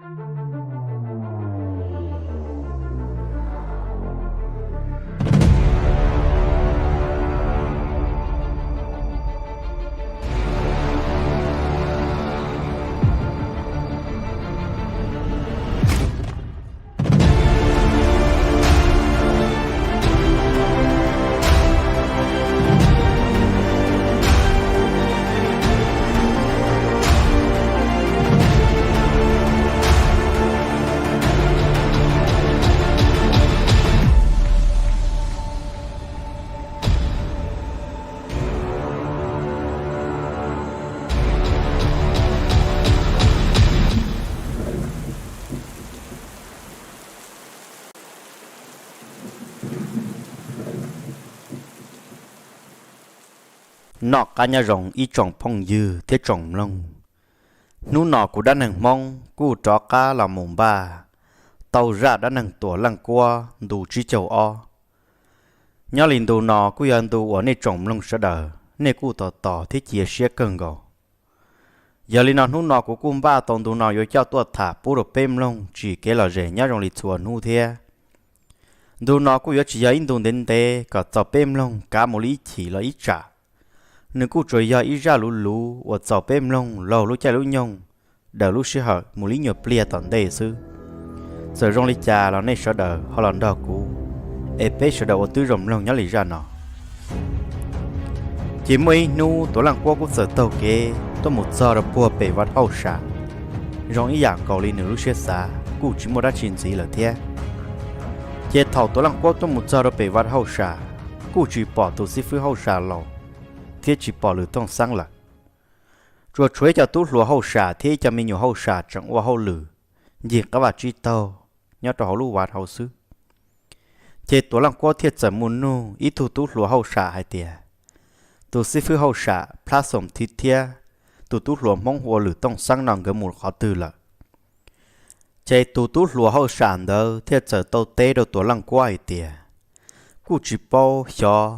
Noj qab nyob zoo ib tsoom phooj ywg thiab tsoom mloog. Hnub no kuv Dab Neeg Hmoob kuj rov qab los mus npaj tau zaj dab neeg Tuam Leej Kuab ntu tsib caug ob. Nyob li ntu no kuj yog ntu uas nej tsoom mloog sawv daws nej kuj tos tos thiab cia siab kawg nkaus. Yog li no hnub no kuv kuj npaj tau ntu no yuav coj tuaj tham pub rau peb mloog tsim kev lom zem nyob zoo li txhua hnub thiab. Ntu no kuj yuav tsis yog ib ntu ntev ntev kom txaus peb mloog kav mus li ib chim los ib tsam. Nws kuj tsuas yog ib zaj luv luv uas txaus peb mloog laug lub caij lub nyoog, daws lub sij hawm mus li ib nyuag pliag tom ntej xwb. Txawm zoo li cas los nej sawv daws ho los nrog kuv, es peb sawv daws ua tib zoo mloog nyob li zaj no. Ces muaj ib hnub Tuam Leej Kuab kuj txawm taug kev tuaj mus txog rau puag pem vaj hauj sam, zoo ib yam nkaus li nws lub siab xav kuj tsis muaj dab tsi ntxiv lawm thiab. Ces thaum Tuam Leej Kuab tuaj mus txog rau pem vaj hauj sam, kuj tsis pom tus xib fwb hauj sam laus thiab tsis pom Lwm Tooj Xeeb lawm. Tsuas tshuav ib co tub hluas hauj sam thiab ib co me nyuam hauj sam tseem ua hauj lwm ncig qab vaj tsib taug nyob rau hauv lub vaj hauj xwb. Ces Tuam Leej Kuab thiaj txawm mus nug ib tug tub hluas hauj sam hais tias, tus xib fwb hauj sam Plab Xoom Thib thiab tus tub hluas Hmoob hu ua Lwm Tooj Xeeb no nkawd mus qhov twg lawm? Ces tus tub hluas hauj sam ntawd thiaj txawm tau teb rau Tuam Leej Kuab hais tias, kuj tsis paub xyov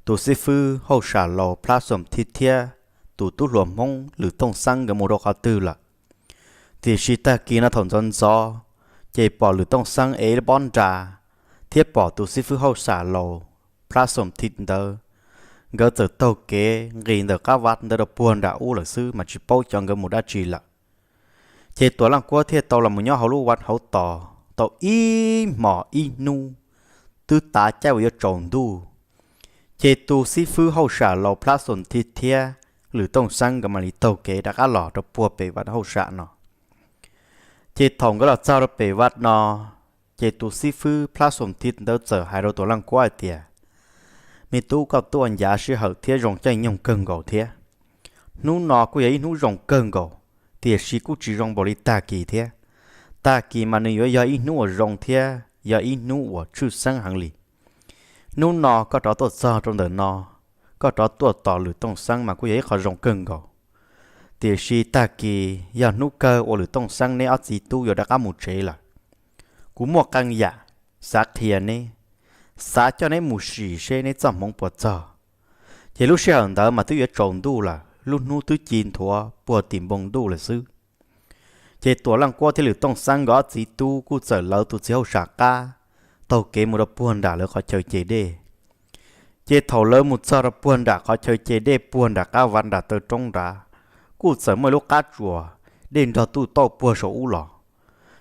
tus xib fwb hauj sam laus Plab Xoom Thib thiab tus tub hluas Hmoob Lwm Tooj Xeeb nkawd mus rau qhov twg lawm. Tiam sis tag kis no thaum ntxov ntxov, ces pom Lwm Tooj Xeeb ev pob nra thiab pom tus xib fwb hauj sam laus Plab Xoom Thib ntawd, nkawd txawm taug kev nqis ntawm qab vaj ntawd rau puag nram ub lawm xwb mas tsis paub xyov nkawd mus dab tsi lawm. Ces Tuam Leej Kuab thiaj tau los mus nyob hauv lub vaj hauv tod tau ib hmos ib hnub, twb tav caij uas yuav tsaus ntuj. Ces tus xib fwb hauj sam laus Plab Xoom Thib thiab Lwm Tooj Xeeb nkawd mam li taug kev rov qab los rau puag pem vaj hauj sam no. Ces thaum nkawd los txog rau pem vaj no, ces tus xib fwb Plab Xoom Thib ntawd txawm hais rau Tuam Leej Kuab hais tias, me tub, koj tuaj ncav sij hawm thiab zoo caij nyoog kawg nkaus thiab. Hnub no kuj yog ib hnub zoo kawg nkaus, tiam sis kuj tsis zoo npaum li tag kis thiab. Tag kis mas nws yuav yog ib hnub uas zoo thiab yog ib hnub uas tshwj xeeb heev li. Hnub no koj rov tuaj txog rau ntawm no, koj rov tuaj tos Lwm Tooj Xeeb mas kuj yog ib qho zoo kawg nkaus. Tiam sis tag kis yog hnub kawg uas Lwm Tooj Xeeb neb ob txiv tub yuav rov qab mus tsev lawm. Kuv muaj qee yam xav qhia neb, xav coj neb mus sim seb neb txoj hmoov puas txog. Ces lub sij hawm ntawd mas twb yuav tsaus ntuj lawm, lub hnub twb ci nthuav puag tim npoo ntuj lawm xwb. Ces Tuam Leej Kuab thiab Lwm Tooj Xeeb nkawd ob txiv tub kuj txawm lawv tus txiv hauj sam qab taug kev mus rau puag nram lawv qhov chaw ce dej. Ces thaum lawv mus txog rau puag nram qhov chaw ce dej puag nram qab vaj nram taw roob nrad, kuj txawm muaj ib lub qab tsuas dej nrog tuj tauj puag saum ub los.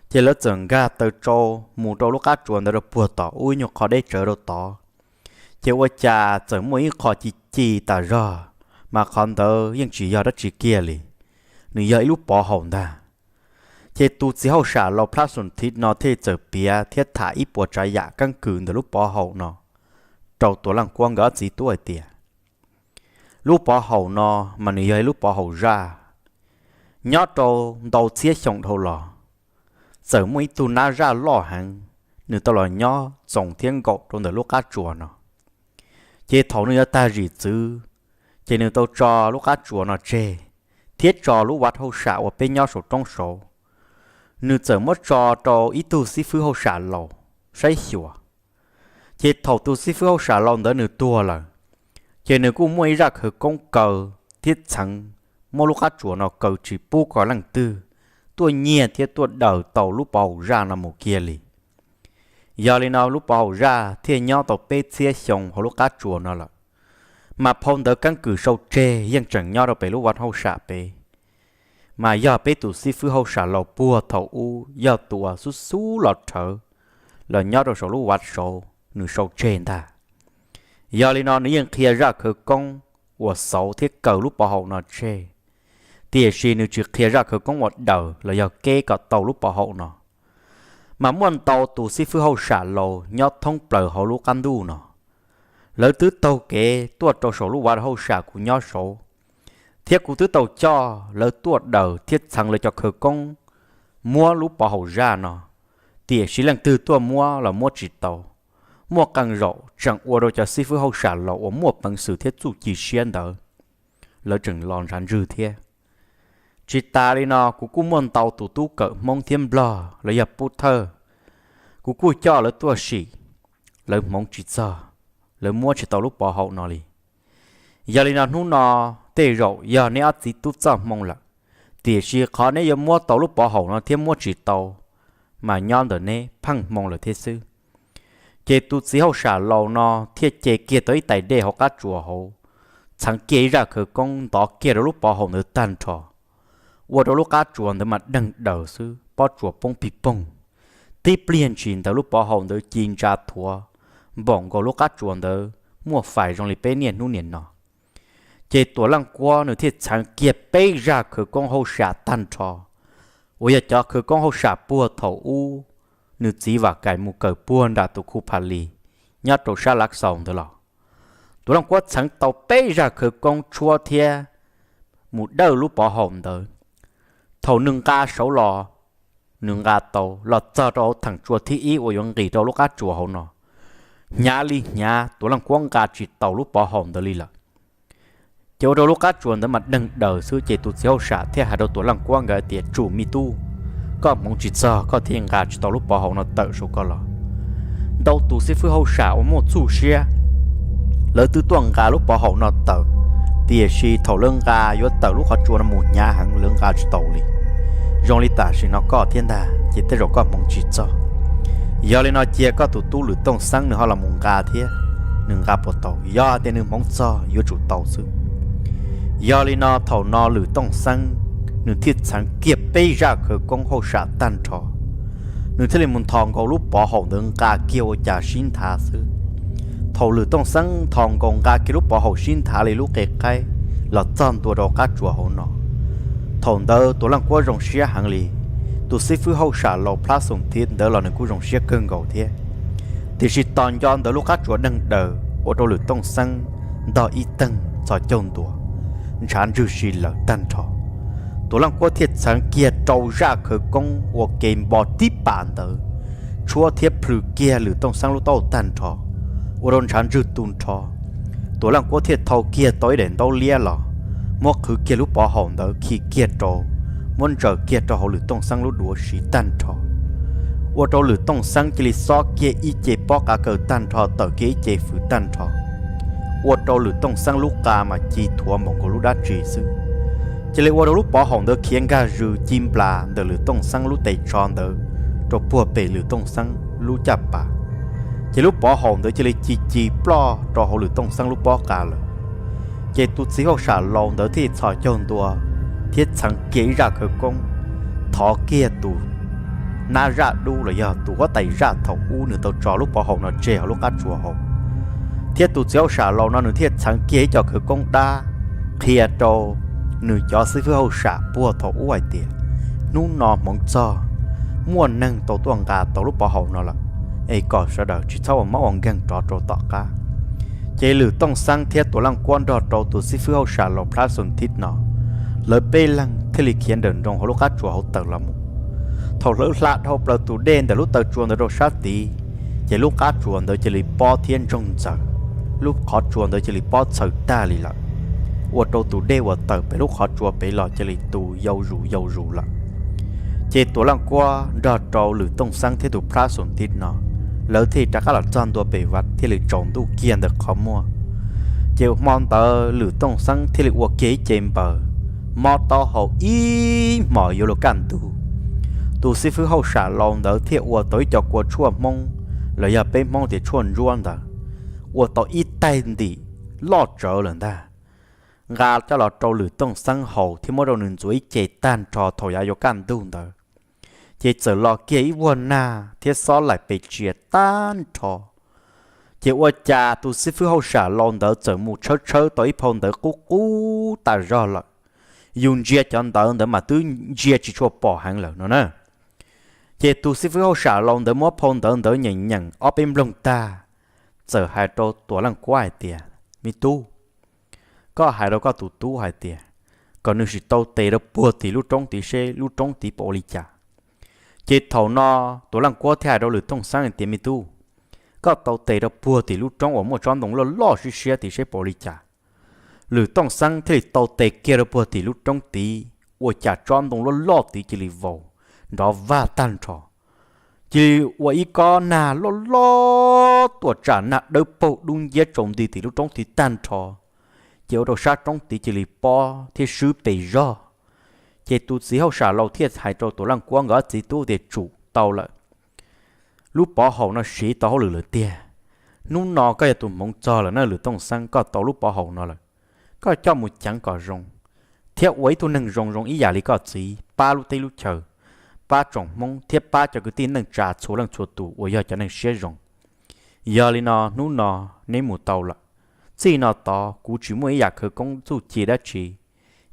Ces lawv txawm nkag taw tsau mus rau lub qab tsuas ntawd rau puag tom ub ib nyuag qhov deb tsawv rau tod. Ces ua cas txawm muaj ib qho ci ci tas zog, mas qhov ntawd yeej tsis yog dab tsi kiag li, nws yog ib lub pov haum ntag. Ces tus txiv hauj sam laus Plab Xoom Thib no thiaj txawm piav thiab tham ib puas tsav yam keeb kwm ntawm lub pov haum no rau Tuam Leej Kuab nkawd ob txiv tub hais tias, lub pov haum no mas nws yog ib lub pov haum zaj. Nyob rau ntau txhiab xyoo dhau los, txawm muaj ib tug nab zaj loj heev, nws tau los nyob txoos thiab nkaum rau ntawm lub qab tsuas no. Ces thaum nws yuav tag zim txwv, ces nws tau tso lub qab tsuas no tseg, thiab tso lub vaj hauj sam uas peb nyob saum roob saud, nws txawm muab tso rau ib tug xib fwb hauj sam laus saib xyuas. Ces thaum tus xib fwb hauj sam laus ntawd nws tuag lawm, ces nws kuj muaj ib zaj khawv koob kaw thiab txheev, muab lub qab tsuas no kaw tsis pub kom leej twg tuaj nyiag thiab tuaj daws tau lub pov haum zaj no mus kiag li. Yog li no lub pov haum zaj thiaj nyob tau peb txhiab xyoo hauv lub qab tsuas no lawm. Mas phau ntawv keeb kwm sau tseg yeej tseem nyob rau pem lub vaj hauj sam pem, mas yog peb tus xib fwb hauj sam laus puag thaum ub yog tus uas xub xub los rhawv los nyob rau saum lub vaj saud nws sau tseg ntag. Yog li no nws yeej qhia zaj khawv koob uas xauv thiab kaw lub pov haum no tseg, tiam sis nws tsis qhia zaj khawv koob uas daws los yog keb kom tau lub pov haum no. Mas muaj ntau tus xib fwb hauj sam laus nyob thoob plaws hauv lub qab ntuj no, lawv twb taug kev tuaj rau saum lub vaj hauj sam kuv nyob saud, thiab kuv twb tau coj lawv tuaj daws thiab txheev lawv cov khawv koob muab lub pov haum zaj no, tiam sis leej twg tuaj muab los muab tsis tau. Muaj qee zaum tseem ua rau cov xib fwb hauj sam laus uas muaj peev xwm thiab txuj ci siab ntawd lawv tseem los ntshav ntswg thiab. Tsis tas li no kuv kuj muaj ntau tus tub kawm Hmoob thiab Nplog los yog pub thawj, kuv kuj coj lawv tuaj sim, lawv hmoov tsis txog, lawv muab tsis tau lub pov haum no li. Yog li no hnub no tej zaum yog neb ob txiv tub txoj hmoo lawm, tiam sis qhov neb yuav muab tau lub pov haum no thiab muab tsis tau, mas nyob ntawm neb pheej hmoo lawm thiab xwb. Ces tus txiv hauj sam laus no thiaj ce kiag tau ib tais dej hauv qab tsuas hauv, txheev kiag ib zaj khawv koob ntov kiag rau lub pov haum ntawd tag nrho, ua rau lub qab tsuas ntawd mas deeg daws xwb, pob tsuas poob pig poog. Tib pliag ntshis ntawd lub pov haum ntawd ci ntsa thuav npaum nkaus lub qab tsuas ntawd muaj fais zoo li peb niaj hnub niam no. Ces Tuam Leej Kuab nws thiaj txheev kiag peb zaj khawv koob hauj sam tag nrho, uas yog cov khawv koob hauj sam puag thaum ub nws txiv Vam Kais mus kawm puag nram tus khu Pha Lis nyob rau sab Lav Xaus ntawd los. Tuam Leej Kuab txheev tau peb zaj khawv koob tshuab thiab mus dawj lub pov haum ntawd. Thaum nws nqa saud los, nws nqa tau los txog rau hauv theem tsua thib ib uas yuav nqis rau lub qab tsuas hauv no, hnyav li hnyav Tuam Leej Kuab nqa tsis taus lub pov haum ntawd li lawm. Ces ua rau lub qab tsuas ntawd mas deeg daws xwb, ces tus txiv hauj sam thiaj hais rau Tuam Leej Kuab nkawd tias, Tsum me tub, koj hmoov tsis txog koj thiaj nqa tsis tau lub pov haum no tawm saum ko los. Ntau tus xib fwb hauj sam uas muaj txuj siab, lawv twb tuaj nqa lub pov haum no tawm, tiam sis thaum lawv nqa yuav tawm lub qhov tsua no mus hnyav heev lawv nqa tsis taus li. Zoo li tam sim no koj thiab ntag ces tej zaum koj hmoov tsis txog. Yog li no cia koj tus tub Lwm Tooj Xeeb nws ho los mus nqa thiab, nws nqa puas tau? Yog hais tias nws hmoov txog yuav tsum tau xwb. Yog li no thaum no Lwm Tooj Xeeb nws thiaj txheev kiag peb zaj khawv koob hauj sam tag nrho, nws thiaj li mus nthos nkaus lub pov haum ntawd nqa kiag ua cas sib nthav xwb. Thaum Lwm Tooj Xeeb nthos nkaus nqa kiag lub pov haum sib nthav li lub qe qaib los txog ntua rau qab tsuas hauv no, thaum ntawd Tuam Leej Kuab zoo siab heev li. Tus xib fwb hauj sam laus Plab Xoom Thib ntawd los nws kuj zoo siab kawg nkaus thiab. Tiam sis tos nco ntawd lub qab tsuas deeg daws ua rau Lwm Tooj Xeeb ntog ib teeg txhos caug ntua, ntshav ntswg si lawm tag nrho. Tuam Leej Kuab thiaj txheev kiag rau zaj khawv koob ua ke npo tib pam ntawd, tshuab thiab plhws kiag Lwm Tooj Xeeb lub taub hau tag nrho, ua rau ntshav ntswg tu nrho. Tuam Leej Kuab thiaj thau kiag tau ib daim ntaub liab los, muab qhwv kiag lub pov haum ntawd khi kiag rau, muab ntsaws kiag rau hauv Lwm Tooj Xeeb lub duav siv tag nrho, ua rau Lwm Tooj Xeeb cia li xob kiag ib ce pob qa kaws tag nrho, tawm kiag ib ce fws tag nrho, ua rau Lwm Tooj Xeeb lub qa mas ci thuav npaum nkaus lub dab tsi xwb. Cia li ua rau lub pov haum ntawd khiav nkag zws ci nplas ntawm Lwm Tooj Xeeb lub tes tsho ntawd rau puag pem Lwm Tooj Xeeb lub caj pas, ces lub pov haum ntawd cia li ci ci ploj rau hauv Lwm Tooj Xeeb lub pob qa lawm. Ces tus txiv hauj sam laus ntawd thiaj txhos caug ntua thiab txheev kiag ib zaj khawv koob, thov kiag tus nab zaj dub los yog tus huab tais zaj thaum ub nws tau tso lub pov haum no tseg hauv lub qab tsuas hauv. Thiab tus txiv hauj sam laus no nws thiaj txheev kiag ib co khawv koob dab qhia rau nws cov xib fwb hauj sam puag thaum ub hais tias, hnub no hmoov txog, muaj neeg tau tuaj nqa tau lub pov haum no lawm, es kom sawv daws tsis txhob ua mob ua nkeeg rov rau tom qab. Ces Lwm Tooj Xeeb thiab Tuam Leej Kuab nrog rau tus xib fwb hauj sam laus Plab Xoom Thib no, lawv peb leeg thiaj li khiav nrawm nroos hauv lub qab tsuas hauv tawm los mus. Thaum lawv hla dhau plaws tus dej ntawm lub taw tsua ntawd rau sab tid, ces lub qab tsuas ntawd cia li pob thiab ntsoog ntxaws, lub qhov tsua ntawd cia li pob txhaws tag li lawm, ua rau tus dej uas tawm pem lub qhov tsua pem los cia li tu yau zus yau zus lawm. Ces Tuam Leej Kuab nrog rau Lwm Tooj Xeeb thiab tus Plab Xoom Thib no, lawv thiaj rov qab los txog ntua pem vaj thiaj li tsaus ntuj kiag ntawm qhov muag. Ces hmo ntawd Lwm Tooj Xeeb thiaj li ua kiag ib ce npaws, mob taub hau ib hmos yuav luag kaj ntug, tus xib fwb hauj sam laus ntawd thiaj ua tau ib co kua tshuaj Hmoob, los yog peb Hmoob tias tshuaj ntsuab ntawd, ua tau ib taig ntim loj tsawv lawm ntag, nqa coj los rau Lwm Tooj Xeeb haus thiab muab rau nws ntxuav ib ce tag nrho thaum yav yuav kaj ntug ntawd. Ces txawm los kiag ib vuag nag thiab xob laim pes tsia tag nrho. Ces ua cas tus xib fwb hauj sam laus ntawd txawm mus tshawb tshawb tau ib phau ntawv qub qub tas zog lawm. Yus ntsia cov ntawv ntawd mas twb ntsia tsis tshua pom heev lawm no na. Ces tus xib fwb hauj sam laus ntawd muab phau ntawv ntawd nyeem nyeem ob peb nploog tag, txawm hais rau Tuam Leej Kuab hais tias, Me tub, koj hais rau koj tus tub hais tias kom nws sim tau tes rau puag tim lub roob tid seb lub roob tid puas ua li cas. Ces thaum no Tuam Leej Kuab thiaj hais rau Lwm Tooj Xeeb hais tias, Me tub, koj tau tes rau puag tim lub roob uas muaj tsob ntoo loj loj siab siab tid seb puas ua li cas. Lwm Tooj Xeeb thiaj li tau tes kiag rau puag tim lub roob tid, ua cas tsob ntoo loj loj tid cia li vau nrov vag tag nrho. Cia li ua ib kob nag loj loj tuaj tsam nag dawb paug dub nciab tsaus nti tim lub roob tid tag nrho. Ces ua rau sab roob tid cia li pob thiab swb pes zog. Ces tus txiv hauj sam laus thiaj hais rau Tuam Leej Kuab nkawd ob txiv tub tias, Tsum tau lawm, lub pov haum no siv tau hauj lwm lawm tiag. Hnub no koj yog tus hmoov txog lawm na Lwm Tooj Xeeb, koj tau lub pov haum no lawm, koj coj mus ceev kom zoo thiab ua ib tug neeg zoo zoo ib yam li koj txiv, pab lub teb lub chaw, pab tsoom Hmoob thiab pab cov kwv tij neej tsa txhua leej txhua tus uas yog cov neeg siab zoo. Yog li no hnub no neb mus tau lawm. Txij no tod kuv tsis muaj ib yam khawv koob txuj ci dab tsi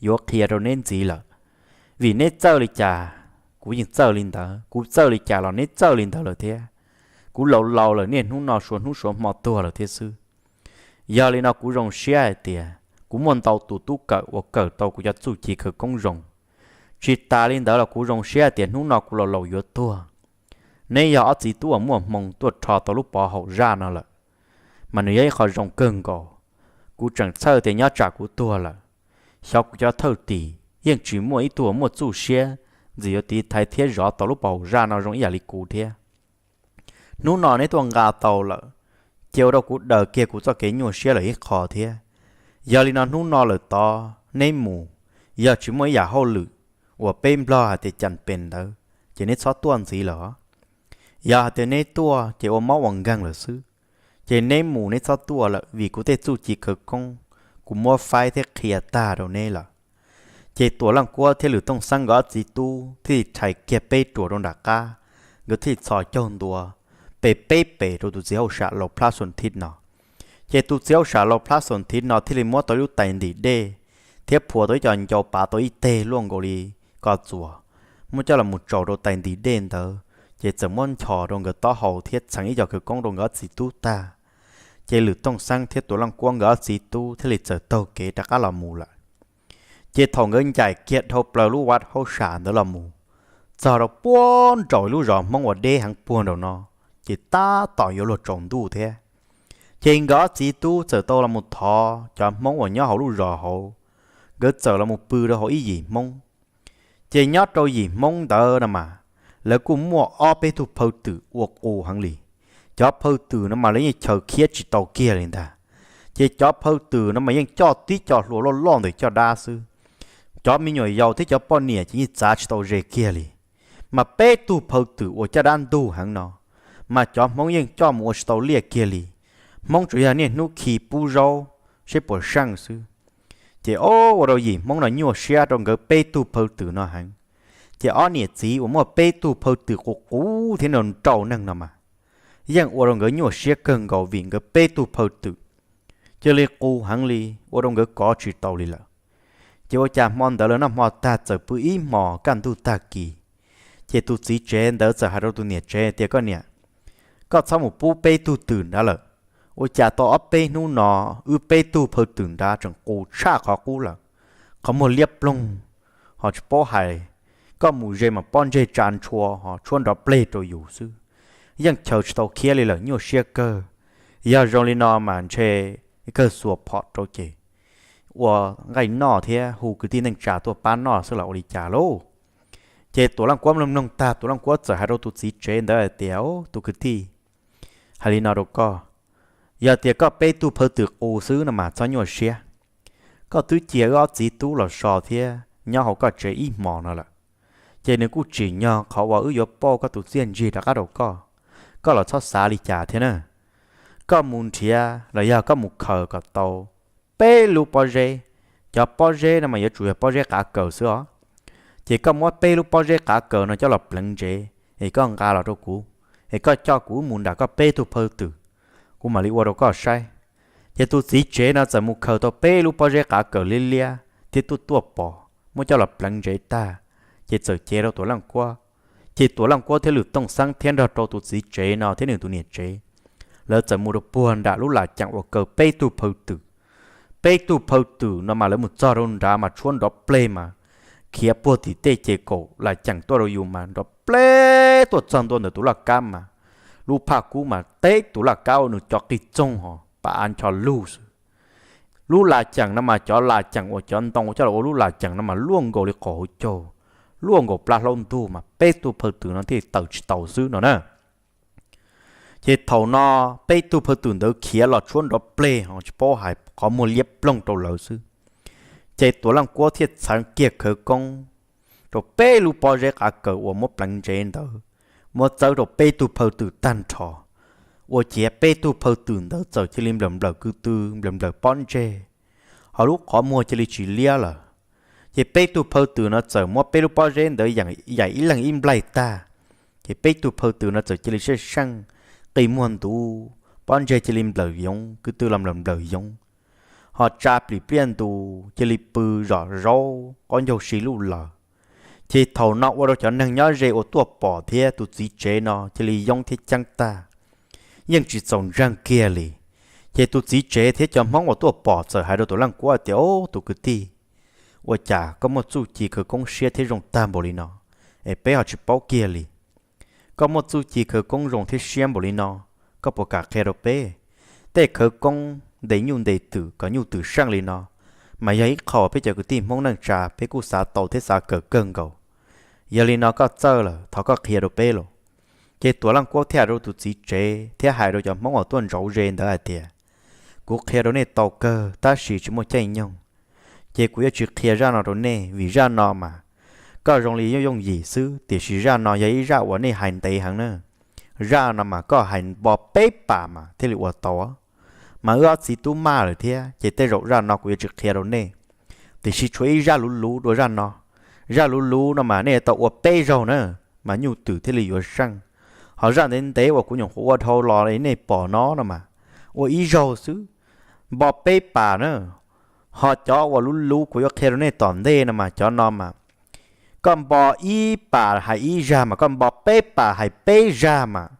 yuav qhia rau neb ntxiv lawm. Vim neb txawj li cas, kuv yeej txawj li ntawd, kuv txawj li cas los neb txawj li ntawd lawm thiab. Kuv laus laus lawm, niaj hnub no suav hnub suav hmo tuag lawm thiab xwb. Yog li no kuv zoo siab hais tias kuv muaj ntau tus tub kawm uas kawm tau kuv cov txuj ci khawv koob zoo. Tsis tas li ntawd los kuv zoo siab hais tias hnub no kuv laus laus yuav tuag, neb yog ob txiv tub uas muaj hmoo tuaj rho tau lub pov haum zaj no lawm, mas nws yog ib qho zoo kawg nkaus. Kuv tseem txhawj tias nyob tsam kuv tuag lawm, xyov kuv cov thawj tim yeej tsis muaj ib tug uas muaj txuj siab ntxim yuav tiv thaiv thiab zov tau lub pov haum zaj no zoo ib yam li kuv thiab. Hnub no neb tuaj nqa tau lawm, ces ua rau kuv daws kiag kuv txoj kev nyuaj siab lawm ib qho thiab. Yog li no hnub no lawm tod neb mus, yog tsis muaj ib yam hauj lwm uas peb Nplog hais tias cas pes ntawd, ces neb txhob tuaj ntxiv lawm. Yog hais tias neb tuaj ces ua mob ua nkeeg lawm xwb. Ces neb mus neb txhob tuaj lawm, vim kuv tej txuj ci khawv koob kuv muab faib thiab qhia tag rau neb lawm. Ces Tuam Leej Kuab thiab Lwm Tooj Xeeb nkawd ob txiv tub thiaj li rhais kiag peb ruam rau nram qab, nkawd thiaj li txhos caug ntua pes peb pes rau tus txiv hauj sam laus Plab Xos Thiv no. Ces tus txiv hauj sam laus Plab Xos Thiv no thiaj li muab tau ib lub tais ntim dej thiab phua tau ib co ncau pav tau ib teg luaj nkaus li ko txuas, muab coj los mus tsaus rau tais ntim dej ntawd, ces txawm muab nchos rau nkawd taub hau thiab txheev ib co khawv koob rau nkawd ob txiv tub tag. Ces Lwm Tooj Xeeb thiab Tuam Leej Kuab nkawd ob txiv tub thiaj li txawm taug kev rov qab los mus lawm. Ces thaum nkawd ncaim kiag dhau plaws lub vaj hauj sam ntawd los mus, txog rau puag nraum lub zos Hmoob uas deb heev puag nraum no, ces tab tom yuav luag tsaus ntuj thiab. Ces nkawd ob txiv tub txawm tau los mus thov cov Hmoob uas nyob hauv lub zos hauv, nkawd txawm los mus pw rau hauv ib yim Hmoob. Ces nyob rau yim Hmoob ntawd no mas, lawv kuj muaj ob peb tug phaw twm ua qus heev li. Cov phaw twm no mas lawv yeej chaws khiab tsis tau kiag li ntag. Ces cov phaw twm no mas yeej coj tib co hlua loj loj ntawm caj dab xwb. Cov me nyuam yaus thiab cov poj niam ces yeej txav tsis tau ze kiag li. Mas peb tug phaw twm uas caj dab ntug heev no, mas cov Hmoob yeej coj mus ua tsis tau liaj kiag li. Hmoob tsuas yog niaj hnub khi pub zaub seb puas seej xwb. Ces o, ua rau yim Hmoob no nyuaj siab rau nkawd peb tug phaw twm no heev. Ces ob niam txiv uas muaj peb tug phaw twm qus qus thiab nrau nrau neeg no mas, yeej ua rau nkawd nyuaj siab kawg nkaus vim nkawd peb tug phaw twm cia li qus heev li, ua rau nkawd kov tsis tau li lawm. Ces ua cas hmo ntawd lawv noj hmo tag txawm pw ib hmos kaj ntug tag kis, ces tus txiv tsev ntawd txawm hais rau tus niam tsev tias, Koj niam, koj txhob mus pub peb tug twm nrad lawm. Ua cas tau ob peb hnub no wb peb tug phaw twm nrad tseem qus tshaj qhov qub lawm, qhov muag liab ploog, ho tsis paub hais, koj mus ze mas pob ntseg tsa ntshua ho tshuab nrov pleg rau yus xwb. Yeej chaws tsis tau khiab li lawm, nyuaj siab kawg. Yog zoo li no mas ntshe kawg xuas phom rau ces ua nqaij noj thiab hu kwv tij neej tsa tuaj pab noj xwb los ua li cas lauj? Ces Tuam Leej Kuab mloog mloog tag, Tuam Leej Kuab txawm hais rau tus txiv tsev ntawd hais tias, Tus kwv tij, hais li no rau koj, yog tias koj peb tug phaw twm qus xwb no mas txhob nyuaj siab. Koj twb cia wb ob txiv tub los so thiab nyob hauv koj tsev ib hmos no lawm. ces nws kuj tsim nyog qhov uas wb yuav pauj koj tus txiaj ntsig rov qab rau koj. Koj los txhob xav li cas thiab na. Koj mus nrhiav los yog koj mus khaws kom tau peb lub pob zeb. Cov pob zeb no mas yuav tsum yog pob zeb qav kaws xwb os. Ces koj muab peb lub pob zeb qav kaws no coj los pleev ntsev es koj nqa los rau kuv, es koj coj kuv mus nram koj peb tug phaw twm, kuv mam li ua rau koj saib. Ces tus txiv tsev no txawm mus khaws tau peb lub pob zeb qav kaws liab liab thiab tuaj tuaj pom, muab coj los pleev ntsev tag, ces txawm cev rau Tuam Leej Kuab. Ces Tuam Leej Kuab thiab Lwm Tooj Xeeb thiab nrog rau tus txiv tsev no thiab nws tus niam tsev, lawv txawm mus rau puag nram lub laj ceem uas kaw peb tug phaw twm. Peb tug phaw twm no mas lawv mus txog rau nrad mas tshuab nrov pleg mas khiav puag tim tej ces kaum laj ceem tuaj rau yus mas nrov pleg tuaj txog ntua ntawm tus laj kab mas lub phaj kub mas teb tus laj kab ua nws co qig txoog ho pas av ncho lug xwb. Lub laj ceem no mas cov laj ceem uas cov ntoo coj los ua lub laj ceem no mas luaj nkaus li qaum hauv caug, luaj nkaus plab hlaub ntug mas peb tug phaw twm no thiaj tawm tsis tau xwb no na. Ces thaum no peb tug phaw twm ntawd khiav los tshuab nrov pleg ho tsis paub hais qhov muag liab ploog rau lawv xwb. Ces Tuam Leej Kuab thiaj txheev kiag khawv koob rau peb lub pob zeb qav kaws uas muab pleev ntsev ntawd, muab txawb rau peb tug phaw twm tag nrho. Ua ciav peb tug phaw twm ntawd txawm cia li nplawm nplawm ko tw, nplawm nplawm pob ntseg, ho lub qhov muag cia li tsis liab lawm. Ces peb tug phaw twm no txawm muab peb lub pob zeb ntawd yaim ib leeg ib nplaig tag. Ces peb tug phaw twm no txawm cia li saj seej, qi muag ntuv, pob ntseg cia li nplawm yoov, ko tw los nplawm nplawm yoov, ho tsa plim pliaj ntus cia li pw zom zaub qaub ncaug si luj laws. Ces thaum no ua rau cov neeg nyob ze uas tuaj pom thiab tus txiv tsev no cia li yoob thiab ceeb tag, yeej tsis txaus ntseeg kiag li. Ces tus txiv tsev thiab cov Hmoob uas tuaj pom txawm hais rau Tuam Leej Kuab tias, Au, tus kwv tij, ua cas koj muaj txuj ci khawv koob siab thiab zoo tag npaum li no, es peb ho tsis paub kiag li? Koj muaj txuj ci khawv koob zoo thiab siab npaum li no, koj puas kam qhia rau peb? Tej khawv koob ntes nyuj ntes twm kom nyuj twm seej li no, mas yog ib qho peb cov kwv tij Hmoob neej tsa peb kuj xav tau thiab xav kawm kawg nkaus. Yog li no koj txawj lawm thov koj qhia rau peb los. Ces Tuam Leej Kuab thiaj hais rau tus txiv tsev thiab hais rau cov Hmoob uas tuaj ntsauv ze ntawd hais tias, Kuv qhia rau nej tau kawg tab sis tsis muaj caij nyoog, ces kuv yuav tsis qhia zaj no rau nej vim zaj no mas koj zoo li yooj yooj yim xwb, tiam sis zaj no yog ib zaj uas nej hais ntev heev na. Zaj no mas koj hais npo peb pas mas thiaj li ua tau. Mas wb ob txiv tub maj lawm thiab, ces tej zaum zaj no kuv yuav tsis qhia rau nej, tiam sis tshuav ib zaj luv luv dua zaj no. Zaj luv luv no mas nej yuav tau ua peb zaug na, mas nyuj twm thiaj li yuav seej. Ho zaj ntev ntev uas kuv nyuam qhuav ua dhau los li nej pom no no mas ua ib zaug xwb, npo peb pas na. Ho cov uas luv luv kuv yuav qhia rau nej tom ntej no mas cov no mas koj npo ib pas hais ib zag mas koj npo peb pas hais peb zag mas.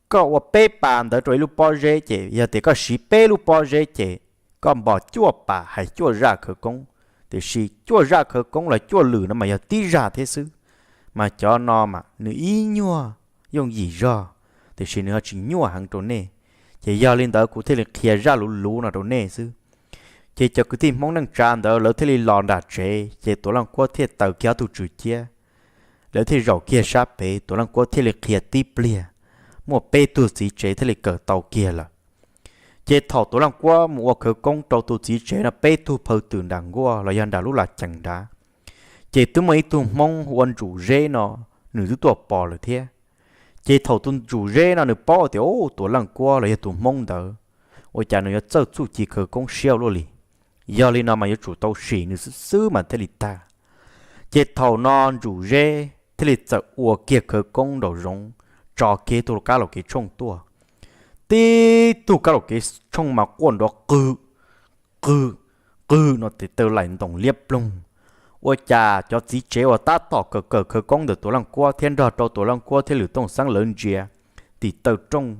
Koj ua peb pas ntawd rau ib lub pob zeb ces yog tias koj siv peb lub pob zeb ces koj npo cuaj pas hais cuaj zaj khawv koob. Tiam sis cuaj zaj khawv koob los cuaj lwm no mas yog tib zaj thiab xwb. Mas cov no mas nws ib nyuag yooj yim zog, tiam sis nws ho tsis nyuaj heev rau nej. Ces yog li ntawd kuv thiaj li qhia zaj luv luv no rau nej xwb. Ces cov kwv tij Hmoob neej tsa ntawd lawv thiaj li los nram tsev, ces Tuam Leej Kuab thiaj taws kiag ob tug tswm ciab, lawv thiaj zaum kiag sab pem, Tuam Leej Kuab thiaj li qhia tib pliag, muaj peb tug txiv tsev thiaj li kawm tau kiag lawm. Ces thaum Tuam Leej Kuab mus ua khawv koob rau tus txiv tsev no peb tug phaw twm nram nkuaj los yog nram lub laj ceem nrad, ces twb muaj ib tug Hmoob hu ua Ntsum Zeb no, nws twb tuaj pom lawm thiab. Ces thaum tus Ntsum Zeb no nws paub tias, u, Tuam Leej Kuab los yog tus Hmoob ntawd, ua cas nws yuav txawj txuj ci khawv koob siab ua luaj li. Yog li no mas yuav tsum tau sim nws xwb xwb mas thiaj li tag. Ces thaum no Ntsum Zeb thiaj li txawm ua kiag khawv koob nraum zoov, tso kiag tug kab laum kev tshooj tuaj. Tib tug kab laum kev tshooj mas quaj nrov qw, qw, qw no tes taw laim ntoos liab ploog. Ua cas cov txiv tsev uas tab tom kawm kawm khawv koob ntawm Tuam Leej Kuab thiab nrog rau Tuam Leej Kuab thiab Lwm Tooj Xeeb lawv ntsia tim taw rooj,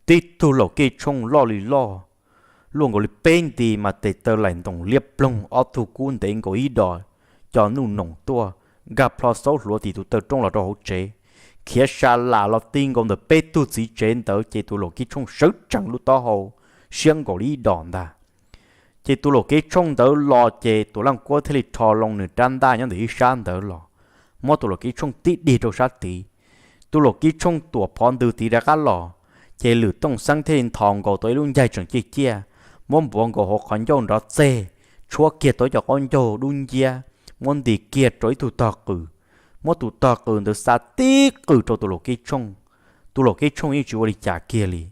tib tug laum kev tshooj loj li loj, luaj nkaus li peb nti mas tes taw laim ntoos liab ploog, ob tug kub ntev nkaus ib dos, co nuj noos tuaj, nkag plho xaub hluav tim tus taw rooj los rau hauv tsev, khiav sa las los ti nkaus ntawm peb tug txiv tsev ntawd ces tus laum kev tshooj sawv tsees lub taub hau siab nkaus li ib dos ntag. Ces tus laum kev tshooj ntawd los ces Tuam Leej Kuab thiaj li rho loo nws rab ntaj nyob ntawm ib sab ntawd los, muab tus laum kev tshooj tib dig rau sab tid. Tus laum kev tshooj tuam phov ntws tid rov qab los, ces Lwm Tooj Xeeb thiaj li nthos nkaus tau ib lub ncaig tseem ciaj ciaj, muab npuav nkaus hauv qhov ncauj nrov txeg, tshuab kiag tau ib co qaub ncaug dub nciab, muab nti kiag rau ib tug tog qws, muab tus tog qws ntawd xa tib qws rau tus laum keb tshooj. Tus laum keb tshooj yeej tsis ua li cas kiag li,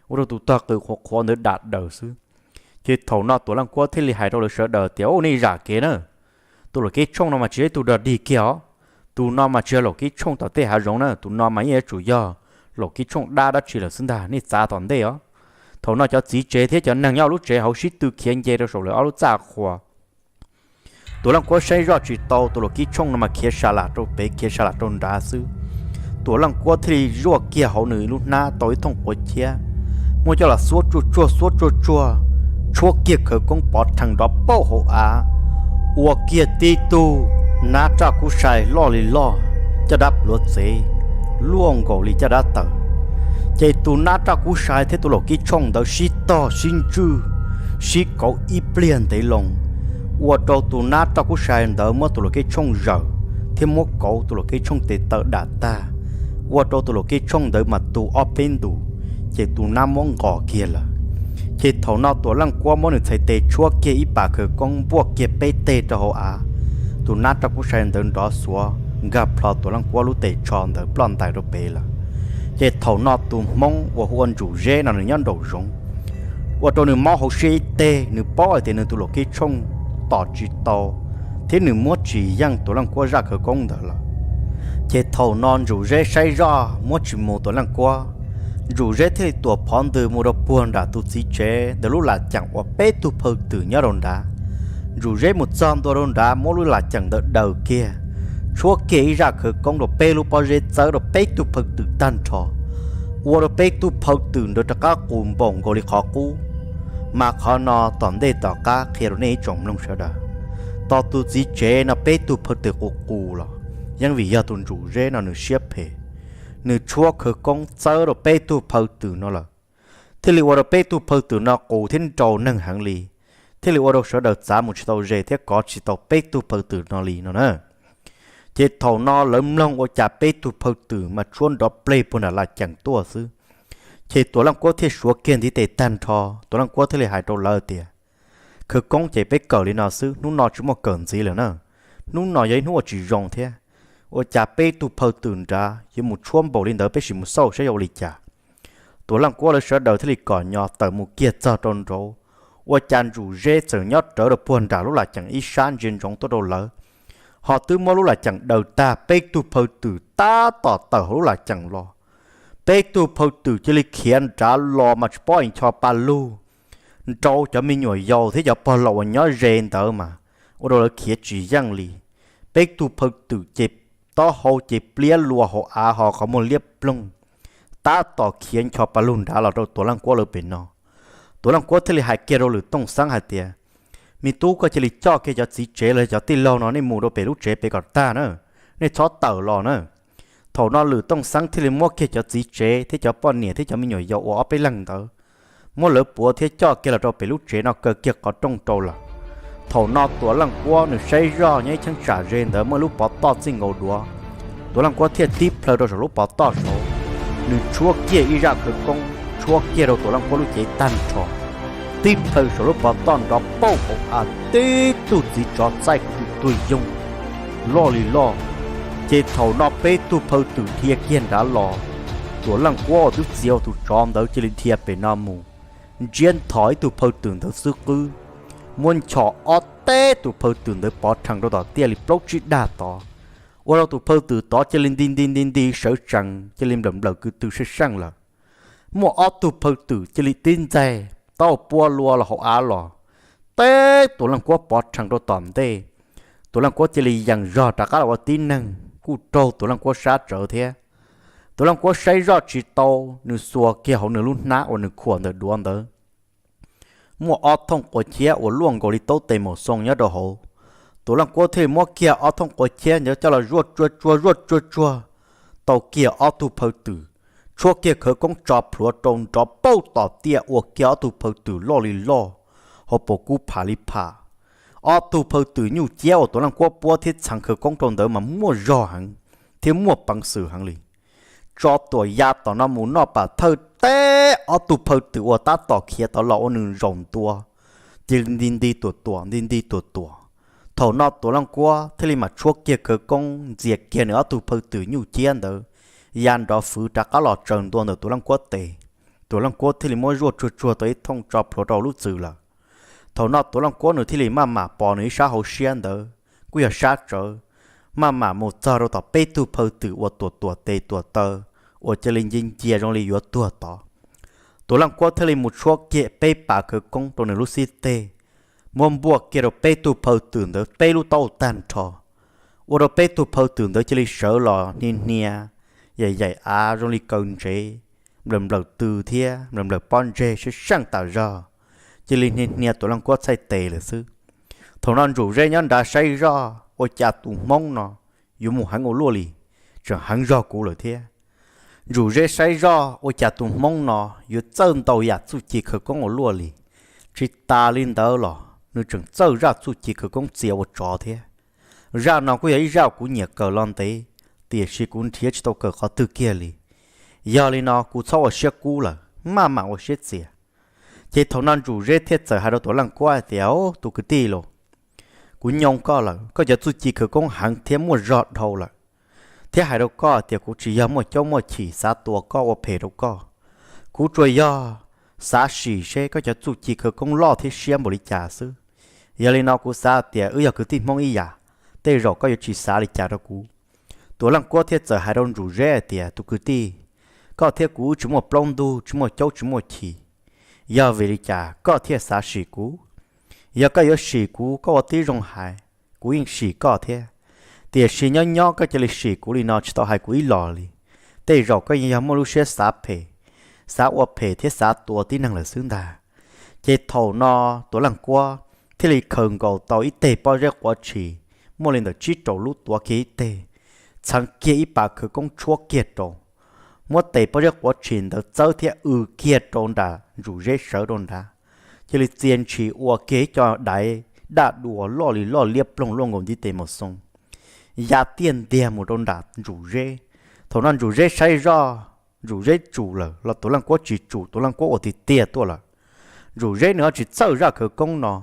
ua rau tus tog qws qhuav qhuav ntawd dam daws xwb. Ces thaum no Tuam Leej Kuab thiaj li hais rau lawv sawv daws tias, Ub, nej zam kev na, tus laum keb tshooj no mas tsis yog ib tug dog dig kiag os. Tus no mas tsis yog laum keb tshooj tom tej hav zoov na, tus no mas yeej yuav tsum yog laum keb tshooj dab dab tsi lawm xwb ntag, nej txav tom ntej os. Thaum no cov txiv tsev thiab cov neeg nyob lub tsev hauv sib tw khiav nce rau saum lawv ob lub txaj qhua. Tuam Leej Kuab saib zoj tsis tau tus laum keb tshooj no mas khiav sa lam rau pem khiav sa lam rau nrad xwb. Tuam Leej Kuab thiaj li zuaj kiag hauv nws lub hnab tau ib thooj quav ciab, muab coj los xuab tsuag tsuag xuab tsuag tsuag, tshuab kiag khawv koob pov rhees nrov pauj hauv av, ua kiag tib tug nab raj kub sai loj li loj, caj dab pluav txev luaj nkaus li caj dab taws. Ces tus nab raj kub sai thiab tus laum keb tshooj ntawd sib tog sib ntswj, sib kauv ib pliag ntev loo, ua rau tus nab raj kub sai ntawd muab tus laum keb tshooj zawm thiab muab kauv tus laum keb tshooj tes taw dam tag, ua rau tus laum keb tshooj ntawd mas tu ob peb ntus, ces tus nab muab nqos kiag lawm. Ces thaum no Tuam Leej Kuab muab nws txhais tes tshuab kiag ib pas khawv koob npuaj kiag peb teg rau hauv av, tus nab raj kub sai ntawd nrov xuav nkag plho Tuam Leej Kuab lub tes tsho ntawd ploj ntais rau pem lawm. Ces thaum no tus Hmoob uas hu ua Ntsum Zeb no nws nyob nraum zoov, ua rau nws mob hauv siab ib teg, nws paub hais tias nws tus laum keb tshooj tom tsis tau, thiab nws muab tsis yeej Tuam Leej Kuab zaj khawv koob ntawd lawm. Ces thaum no Ntsum Zeb saib zoj muab tsis mus Tuam Leej Kuab, Ntsum Zeb thiaj li tuam phov ntws mus rau puag nram tus txiv tsev ntawd lub lam ceem uas peb tug phaw twm nyob rau nrad. Ntsum Zeb mus txog ntua rau nrad muab lub lam ceem ntawd daws kiag, tshuab kiag ib zaj khawv koob rau peb lub pob zeb txawb rau peb tug phaw twm tag nrho, ua rau peb tug phaw twm ntawd rov qab qus npaum nkaus li qhov qub. Mas qhov no tom ntej tom qab qhia rau nej ib tsoom mloog sawv daws, tos tus txiv tsev no peb tug phaw twm qus qus los yeej vim yog tus Ntsum Zeb no nws siab phem, nws tshuab khawv koob txawb rau peb tug phaw twm no lawm, thiaj li ua rau peb tug phaw twm no qus thiab nraus neeg heev li, thiaj li ua rau sawv daws txav mus tsis tau ze thiab kov tsis tau peb tug phaw twm no li no na. Ces thaum no lawv mloog ua cas peb tug phaw twm mas tshuab nrov pleg puag nram lam ceem tuaj xwb. Ces Tuam Leej Kuab thiaj suav kiag ntiv tes tag nrho, Tuam Leej Kuab thiaj li hais rau lawv tias, khawv koob ces peb kawm li no xwb, hnub no tsis muaj kawm ntxiv lawm na. Hnub no yog ib hnub uas tsis zoo thiab, ua cas peb tug phaw twm nrad yuav mus tshuab npaum li ntawd, peb sim mus xauj saib yuav ua li cas. Tuam Leej Kuab lawv sawv daws thiaj li kom nyo tawm mus kiag txog rau nraud, ua cas Ntsum Zeb txawm nyob rawv rau puag nram lub lam ceem ib sab ntsia ntsoov tuaj rau lawv, ho twb muab lub lam ceem daws tag, peb tug phaw twm tab tom tawm hauv lub lam ceem los. Peb tug phaw twm cia li khiav nrad los mas tsis paub es ncho pa lug nrau cov me nyuam yaus thiab cov pog laus uas nyob ze ntawd mas ua rau lawv khiav tsis yeej li. Peb tug phaw twm ces taub hau ces pliab lua hauv av ho qhov muag liab ploog, tab tom khiav ncho pa lug nrad los rau Tuam Leej Kuab lawv pem no. Tuam Leej Kuab thiaj li hais kiag rau Lwm Tooj Xeeb hais tias, me tub, koj cia li coj kiag cov txiv tsev los cov tij laug no nej mus rau pem lub tsev pem kom tag na, nej txhob tawm los na. Thaum no Lwm Tooj Xeeb thiaj li muab kiag cov txiv tsev thiab cov poj niam thiab cov me nyuam yaus uas ob peb leeg ntawd, muab lawv puav thiab coj kiag los rau pem lub tsev no kaw kiag qhov rooj rau lawm. Thaum no Tuam Leej Kuab nws saib zoj nyob ib cheeb tsam ze ntawd muaj ib lub pov toj txij nkaus duav. Tuam Leej Kuab thiaj tib plhaw rau saum lub pov toj saud, nws tshuab kiag ib zaj khawv koob tshuab kiag rau Tuam Leej Kuab lub cev tag nrho, tib plhaw saum lub pov toj nrov pauj hauv av, tib tug txiv tsov txaij kuv tus tuag yoog loj li loj. Ces thaum no peb tug phaw twm dhia kiag nrad los, Tuam Leej Kuab uas twb txiav tus tsov ntawd cia li dhia pem no mus, ntsiab nthos ib tug phaw twm ntawd xwb qwb, muab nchos ob teg tus phaw twm ntawd pov rhees rau tom tiaj li plaub tsib dag tod, ua rau tus phaw twm tod cia li nti nti nti nti sawv tsees cia li nplawm nplawm kwv tw seej seej lawm. Muaj ob tug phaw twm cia li tib ntxaig tau pua lua los hauv av los, teb Tuam Leej Kuab pov rhees rau tom ntej. Tuam Leej Kuab cia li yees zog rov qab los ua tib neeg kuj raug Tuam Leej Kuab sab tsawv thiab. Tuam Leej Kuab saib zoj tsis tau, nws xuas kiag hauv nws lub hnab uas nws khuam ntawm duav ntawd, muaj ob thooj quav ciab uas luaj nkaus li taub tes maum xoo nyob rau hauv. Tuam Leej Kuab thiaj li muab kiag ob thooj quav ciab ntawd coj los zuaj tsuag tsuag zuaj tsuag tsuag, tau kiag ob tug phaw twm, tshuab kiag khawv koob tso plhuav rau nrov pauj tom tiaj ua kiag ob tug phaw twm loj li loj, hauv paus kub pham li pham. Ob tug phaw twm nyuj ciab uas Tuam Leej Kuab puab thiab txheev khawv koob rau ntawd mas muaj zog heev thiab muaj peev xwm heev li. Tso tuam ya tom no mus noj pam thawj teb ob tug phaw twm uas tab tom khiav tod los ua nws zaum ntua, cia li nti nti tuam tuam nti nti tuam tuam. Thaum no Tuam Leej Kuab thiaj li mam tshuab kiag khawv koob ntxias kiag nws ob tug phaw twm nyuj ciab ntawd ya nrov fwv rov qab los tsaws ntua ntawm Tuam Leej Kuab tes. Tuam Leej Kuab thiaj li muab zuaj tsuag tsuag tau ib thooj tso plhuav rau lub txwm lawm. Thaum no Tuam Leej Kuab nws thiaj li maj mam pos nws ib sab hauv siab ntawd kuj yog sab tsawv, maj mam mus txog rau tom peb tug phaw twm uas tuam tuam tes tuam taw uas cia li nci ncia zoo li yuav tuag tod. Tuam Leej Kuab thiaj li mus tshuab kiag peb pas khawv koob rau nws lub xib teg, muab npuaj kiag rau peb tug phaw twm ntawd peb lub taub hau tag nrho, ua rau peb tug phaw twm ntawd cia li sawv los hnia hnia, yaim yaim av zoo li kaw ntsev, nplawm nplawm tw thiab nplawm nplawm pob ntseg sab seej tas zog, cia li hnia hnia Tuam Leej Kuab txhais tes lawm xwb. Thaum no Ntsum Zeb nyob nrad saib zoj ua cas tus Hmoob no yuav mus heev ua luaj li, tseem heev zog kuv lawm thiab. Ntsum Zeb saib zoj ua cas tus Hmoob no yuav txawj ntau yam txuj ci khawv koob ua luaj li, tsis tas li ntawd los nws tseem txawj zaj txuj ci khawv koob txia ua tsov thiab. Zaj no kuj yog ib zaj kuv nyiam kawm los ntev, tiam sis kuv nrhiav tsis tau kawm qhov twg kiag li. Yog li no kuv txhob ua siab kub lawm, maj mam ua siab txias. Ces thaum no Ntsum Zeb thiaj txawm hais rau Tuam Leej Kuab hais tias, Au, tus kwv tij los, kuv nyoo koj lawm, koj cov txuj ci khawv koob heev thiab muaj zog dhau lawm, thiab hais rau koj tias kuv tsis yog muaj caub muaj chim xav tua koj ua phem rau koj. Kuv tsuas yog xav sim seb koj cov txuj ci khawv koob loj thiab siab npaum li cas xwb. Yog li no kuv xav tias wb yog kwv tij Hmoob ib yam, tej zaum koj yuav tsis xav li cas rau kuv. Tuam Leej Kuab thiaj txawm hais rau Ntsum Zeb hais tias, Tus kwv tij, koj thiab kuv wb tsis muaj plaub ntug, tsis muaj caub, tsis muaj chim. Yog vim li cas koj thiaj xav sim kuv? Yog koj yuav sim kuv, koj ua tib zoo hais, kuv yeej sim koj thiab. Tiam sis nyob nyob koj cia li sim kuv li no tsis tau hais kuv ib los li. Tej zaum koj yeej yog muaj lub siab xav phem, xav ua phem thiab xav tua tib neeg lawm xwb ntag. Ces thaum no Tuam Leej Kuab thiaj li khaws nkaus tau ib teg pob zeb quav tshis muaj li ntawm tsib rau lub tuav kiag ib teg, txheev kiag ib pas khawv koob tshuab kiag rau, muab tes pob zeb quav tshis ntawd txawb thiab w kiag rau nram Ntsum Zeb sawv rau nrad, cia li txia ntshis ua kiag ib co daiv daj dua loj li loj liab ploog luaj nkaus ntiv tes mus xoo, ya tiaj ntiag mus rau nram Ntsum Zeb. Thaum no Ntsum Zeb saib zoj, Ntsum Zeb tsum lawm los Tuam Leej Kuab tsis tsum, Tuam Leej Kuab ua tiag tiag tuaj lawm. Ntsum Zeb nws ho tsis txawj zaj khawv koob no,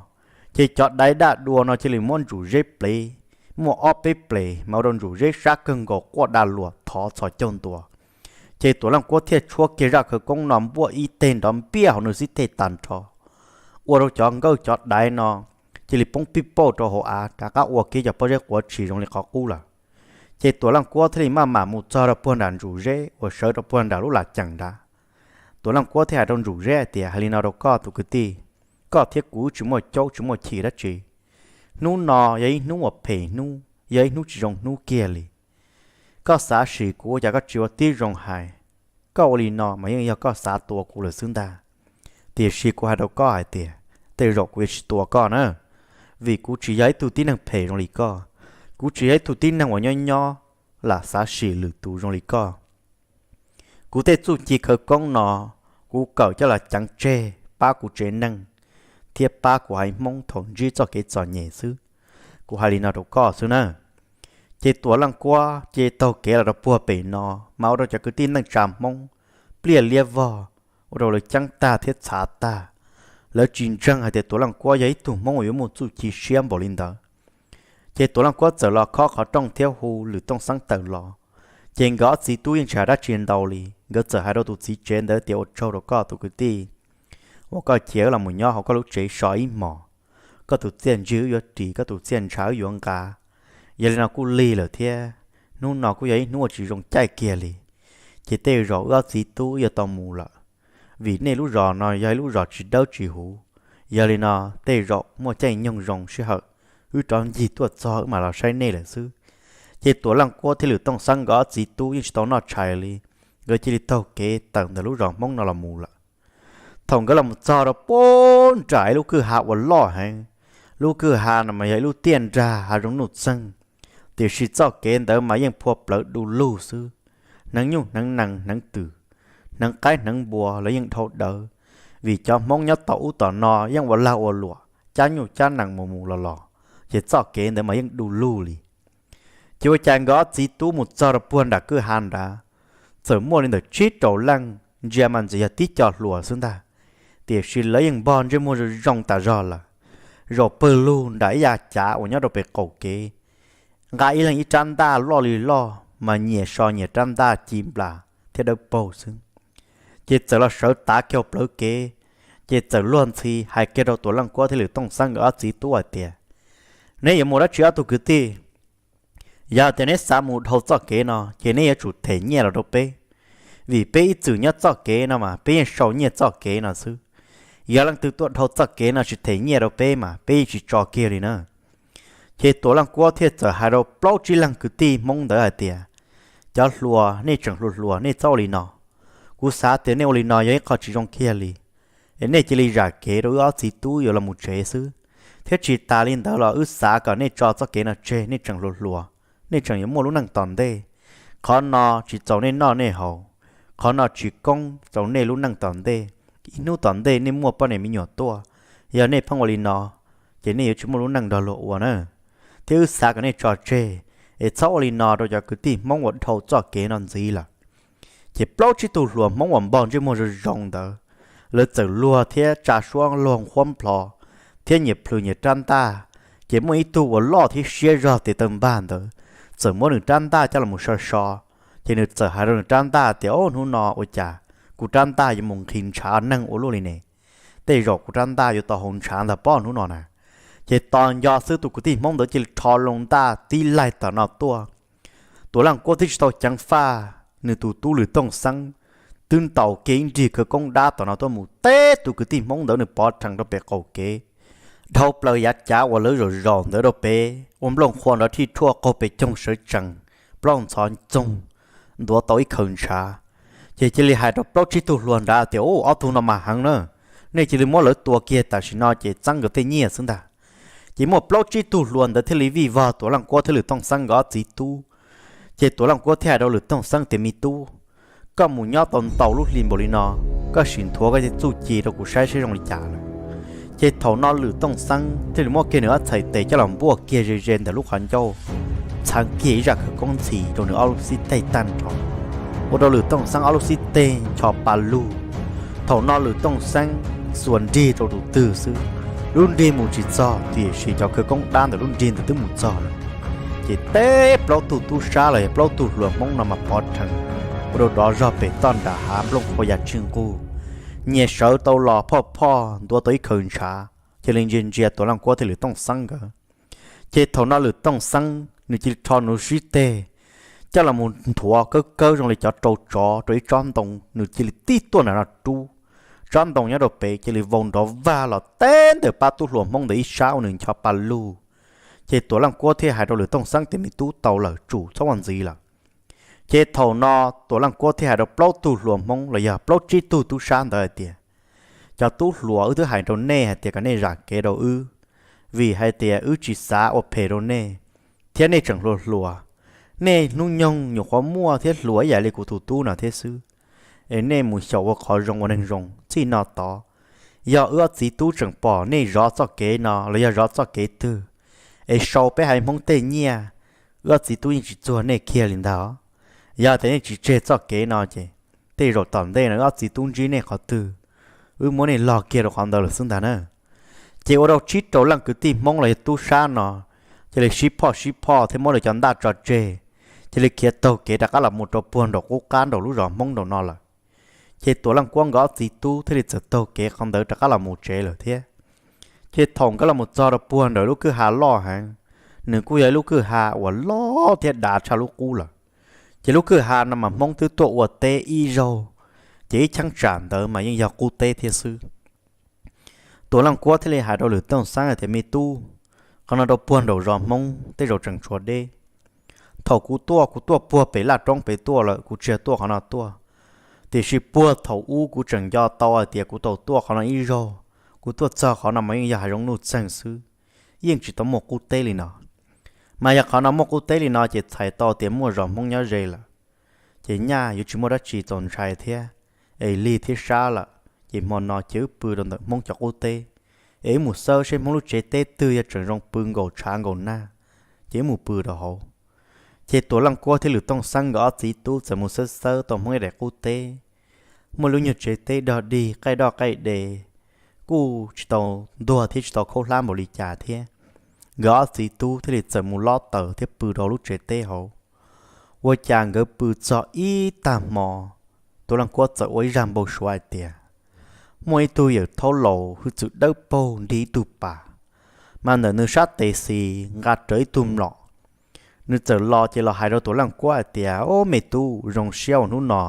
ces cov daiv daj dua no cia li muab Ntsum Zeb plev, muaj ob peb ples mas ua rau Ntsum Zeb sab kawg nkaus quaj da luam thov txhos caug ntua. Ces Tuam Leej Kuab thiaj tshuab kiag zaj khawv koob no npuaj ib teg nrov npiaj hauv nws xib teg tag nrho, ua rau cov nkawj cov daiv no cia li poob pij pauj rau hauv av rov qab ua kiag cov pob zeb quav tshis zoo li qhov qub lawm. Ces Tuam Leej Kuab thiaj li maj mam mus txog rau puag nram Ntsum Zeb uas sawv rau puag nram lub lam ceem nrad. Tuam Leej Kuab thiaj hais rau Ntsum Zeb hais tias, Hais li no rau koj tus kwv tij, koj thiab kuv tsis muaj caub tsis muaj chim dab tsi. Hnub no yog ib hnub uas phem hnub, yog ib hnub tsis zoo hnub kiag li. Koj xav sim kuv ua cas koj tsis ua tib zoo hais? Koj ua li no mas yeej yog koj xav tua kuv lawm xwb ntag. Tiam sis kuv hais rau koj hais tias tej zaum kuv yuav tsis tua koj na, vim kuv tsis yog ib tug tib neeg phem zoo li koj, kuv tsis yog ib tug tib neeg uas nyob nyob lam xav sim lwm tus zoo li koj. Kuv tej txuj ci khawv koob no, kuv kawm coj los ceev tseg pab kuv tsev neeg thiab pab kuv haiv Hmoob thaum ntsib txoj kev txom nyem xwb. Kuv hais li no rau koj xwb na. Ces Tuam Leej Kuab ces taug kev los rau puag pem no, mas ua rau cov kwv tij neej tsa Hmoob pliaj liab vog, ua rau lawv ceeb tag thiab txhav tag. Lawv tsis ntseeg hais tias Tuam Leej Kuab yog ib tug Hmoob uas yuav muaj txuj ci siab npaum li ntawd. Ces Tuam Leej Kuab txawm los khob qhov rooj thiab hu Lwm Tooj Xeeb tawm los. Ces nkawd ob txiv tub yeej tsis hais dab tsi ntau li, nkawd txawm hais rau tus txiv tsev ntawd tias, Ua tsaug rau koj tus kwv tij uas koj cia wb los mus nyob hauv koj lub tsev so ib hmos. Koj tus txiaj ntsig wb yuav ris, koj tus txiaj ntsha wb yuav nqa. Yog li no kuj lig lawm thiab, hnub no kuj yog ib hnub uas tsis zoo caij kiag li. Ces tej zaum wb ob txiv tub wb yuav tau mus lawm, vim nej lub zos no yog ib lub zos tsis dawb tsis huv. Yog li no tej zaum muaj caij nyoog zoo sij hawm wb rov ncig tuaj txog wb mam los saib nej lawm xwb. Ces Tuam Leej Kuab thiab Lwm Tooj Xeeb nkawd ob txiv tub yeej tsis tau noj tshais li, nkawd cia li taug kev tawm ntawm lub zos Hmoob no los mus lawm. Thaum nkawd los mus txog rau puag nram ib lub kwj ha uas loj heev, lub kwj ha no mas yog ib lub tiaj nrag hav zoov nuj txeeg, tiam sis txoj kev ntawd mas yeej phua plawv du lug xwb. Hneev nyuj hneev nees hneev twm, hneev qaib hneev npua lawv yeej dhau dawv, vim cov Hmoob nyob tom ub tom no yeej ua lag ua luam cab nyuj cab nees mus mus los los, ces txoj kev ntawd mas yeej du lug li. Ces ua cas nkawd ob txiv tub mus txog rau puag nram kwj ha nrad, txawm muaj li ntawm tsib rau leej, ntsia mas ntxim yog tib co hluas xwb ntag, tiam sis lawv yeej npog ntsej muag zoo zoo tas zog lawm. zaum pawg lug nram ib yav cav uas nyob rau pem qaum kev, nqa ib leeg ib rab ntaj loj li loj mas nyias so nyias rab ntaj ci nplas thiab dawb paug xwb. Ces txawm los sawv tav kiag hauv plawv kev, ces txawm luag ntxhi hais kiag rau Tuam Leej Kuab thiab Lwm Tooj Xeeb nkawd ob txiv tub hais tias, Neb yuav mus dab tsi ob tug kwv tij? Yog tias neb xav mus dhau txoj kev no ces neb yuav tsum them nyiaj los rau peb, vim peb ib txwm nyob txoj kev no mas peb yeej sau nyiaj txoj kev no xwb. Yog leej twg tuaj dhau txoj kev no tsis them nyiaj rau peb mas peb yeej tsis tso kiag li na. Ces Tuam Leej Kuab thiaj txawm hais rau plaub tsib leeg kwv tij Hmoob ntawd hais tias, Cov hluas, nej tseem hluas hluas nej txhob ua li no. Kuv xav tias nej ua li no yog ib qho tsis zoo kiag li. Es nej cia li zam kev rau wb ob txiv tub yuav los mus tsev xwb, thiab tsis tas li ntawd los wb xav kom nej tso txoj kev no tseg, nej tseem hluas hluas, nej tseem yuav muaj lub neej tom ntej. Qhov no tsis txaus nej noj nej haus, qhov no tsis koob rau nej lub neej tom ntej. Ib hnub tom ntej nej muaj poj niam me nyuam tuaj, yog nej pheej ua li no ces nej yuav tsis muaj lub neej nrog luag ua na. Thiab wb xav kom nej tso tseg, es txhob ua li no rau cov kwv tij Hmoob uas dhau txoj kev no ntxiv lawm. Ces plaub tsib tug hluas Hmoob uas npog ntsej muag zoo zoo ntawd, lawv txawm luag thiab tsa suab luag nqhuab nplho thiab nyias plhws nyias rab ntaj. Ces muaj ib tug uas loj thiab siab zog tes taw npag ntawd, txawm muab nws rab ntaj coj los so so. Ces nws txawm hais rau nws rab ntaj tias, Ob, hnub no ua cas kuv rab ntaj yuav mus nqhis ntshav neeg ua luaj li ne? Tej zaum kuv rab ntaj yuav tau hauv ntshav ntag pob hnub no na. Ces tos nco xwb tus kwv tij Hmoob ntawd cia li rho loo ntaj tib laig tom no tuaj. Tuam Leej Kuab twb tsis tau ceev faj, nws tus tub Lwm Tooj Xeeb twb ntaus kiag ib nrig khawv koob dab tom no tuaj mus teb tus kwv tij Hmoob ntawd nws pov rhees rau pem qaum kev, dhau plaws yav cav uas lawv zaum zaum ntawd rau pem ua nplooj qhuav nrov thij thuaj qaug pes coog sawv tsees, plaub ntxhov ntxoog, ntuav tau ib khaws ntshav. Ces cia li hais rau plaub tsib tug hluas nrad tias, Ub, ob tug no mas heev na, nej cia li muab lawv tua kiag tam sim no ces txeeb nkawd tej nyiaj xwb ntag. Ces muaj plaub tsib tug hluas ntawd thiaj li vij vog Tuam Leej Kuab thiab Lwm Tooj Xeeb nkawd ob txiv tub. Ces Tuam Leej Kuab thiaj hais rau Lwm Tooj Xeeb tias, Me tub, koj mus nyob tau ntau lub hli npaum li no, koj sim nthuav koj tej txuj ci rau kuv saib seb zoo li cas lawm. Ces thaum no Lwm Tooj Xeeb thiaj li muab kiag nws ob txhais tes coj los npuaj kiag ze ze ntawm lub qhov ncauj, txheev kiag ib zaj khawv koob ntxhi rau nws ob lub xib teg tag nrho, ua rau Lwm Tooj Xeeb ob lub xib teg ncho pa lug. Thaum no Lwm Tooj Xeeb xuas nrig rau tus twg xwb, lub nrig mus tsis txog tiam sis cov khawv koob dab ntawm lub nrig ntawd twb mus txog lawm. Ces teb plaub tug tub sab los yog plaub tug hluas Hmoob no mas pov rhees, ua rau dov zog pem toj nram hav nplooj qhuav ya tsig nqug, nyias sawv tau los phoj phoj ntuav tau ib khaws ntshav, cia li ntsia ntsia Tuam Leej Kuab thiab Lwm Tooj Xeeb nkawd. Ces thaum no Lwm Tooj Xeeb nws cia li rho nws lub xib teg coj los mus nthuav kawb kawb zoo li cov rau tsov rau ib tsob ntoo, nws cia li tib tuaj nram no rub. Tsob ntoo nyob rau pem cia li vau nrov vag los teb ntawm pab tub hluas Hmoob ntawd ib sab ua nws ncho pa lug. Ces Tuam Leej Kuab thiaj hais rau Lwm Tooj Xeeb tias, Me tub, tau lawm, tsum txhob ua ntxiv lawm. Ces thaum no Tuam Leej Kuab thiaj hais rau plaub tug hluas Hmoob los yog plaub tsib tug tub sab ntawd hais tias, Cov tub hluas, wb twb hais rau nej hais tias kom nej zam kev rau wb, vim hais tias wb tsis xav ua phem rau nej, thiab nej tseem hluas hluas. Nej hnub nyoog nyuam qhuav muaj thiab hluas ib yam li kuv tus tub no thiab xwb. Es nej mus xyaum ua qhov zoo ua neeg zoo txij no tod. Yog wb ob txiv tub tseem pom nej zov txoj kev no los yog zov txoj kev twg, es sau peb haiv Hmoob tej nyiaj, wb ob txiv tub yeej tsis txuag nej kiag li ntag. Yog tias nej tsis tseg txoj kev no ces tej zaum tom ntej no wb ob txiv tub ntsib nej qhov twg, wb muab nej log kiag rau qhov ntawd lawm xwb ntag na. Ces ua rau tsib rau leej kwv tij Hmoob los yog tub sab no cia li sib phoj sib phoj thiab muab lawv cov ntaj tso tseg, cia li khiav taug kev rov qab los mus rau puag nraum qub qab nraum lub zos Hmoob nraum no lawm. Ces Tuam Leej Kuab nkawd ob txiv tub thiaj li txawm taug kev qhov ntawd rov qab los mus tsev lawm thiab. Ces thaum nkawd los mus txog rau puag nraum lub kwj ha loj heev, nws kuj yog ib lub kwj ha uas loj thiab dav tshaj lub qub lawm. Ces lub kwj ha no mas Hmoob twb tuaj ua teb ib zaug, ces ib cheeb tsam ntawd mas yeej yog qub teb thiab xwb. Tuam Leej Kuab thiaj li hais rau Lwm Tooj Xeeb hais tias, Me tub, qhov no rau puag nraum zos Hmoob tej zaum tseem tshuav deb. Thaum kuv tuaj, kuv tuaj puag pem laj roob pem tuaj lawm, kuv tsis yog tuaj qhov no tuaj. Tiam sis puag thaum ub kuv tseem nco tau hais tias kuv tau tuaj qhov no ib zaug, kuv tuaj txog qhov no mas yeej yog hav zoov nuj txeeg xwb, yeej tsis tau muaj qub teb li no. Mas yog qhov no muaj qub teb li no ces txhais tau tias muaj zos Hmoob nyob ze lawm. Ces nyaj yuav tsis muaj dab tsi txaus ntshai thiab, es lig thiab sab lawm. Ces hmo no ces wb pw rau ntawm Hmoob cov qub teb, es wb mus xawb seb Hmoob lub tsev teb twg yog tseem zoo pw nkaus tshav nkaus nag, ces wb mus pw rau hauv. Ces Tuam Leej Kuab thiab Lwm Tooj Xeeb nkawd ob txiv tub txawm mus xawb xawb tau Hmoob ib daim qub teb, muaj lub nyuag tsev teb dog dig qaij doj qaij de, kuj tsis tau ntuag thiab tsis tau khaub hlab npaum li cas thiab. Nkawd ob txiv tub thiaj li txawm mus lob taws thiab pw rau lub tsev teb hauv. Ua cas nkawd pw txog ib tag hmo, Tuam Leej Kuab txawm ua ib zaj npau suav hais tias muaj ib tug yawm thaub laus hwj txwm dawb paug nrig ib tug pas, mas ntawm nws sab tes xis nqa rawv ib tug mlom. Nws txawm los ces los hais rau Tuam Leej Kuab hais tias, Ob me tub, zoo siab uas hnub no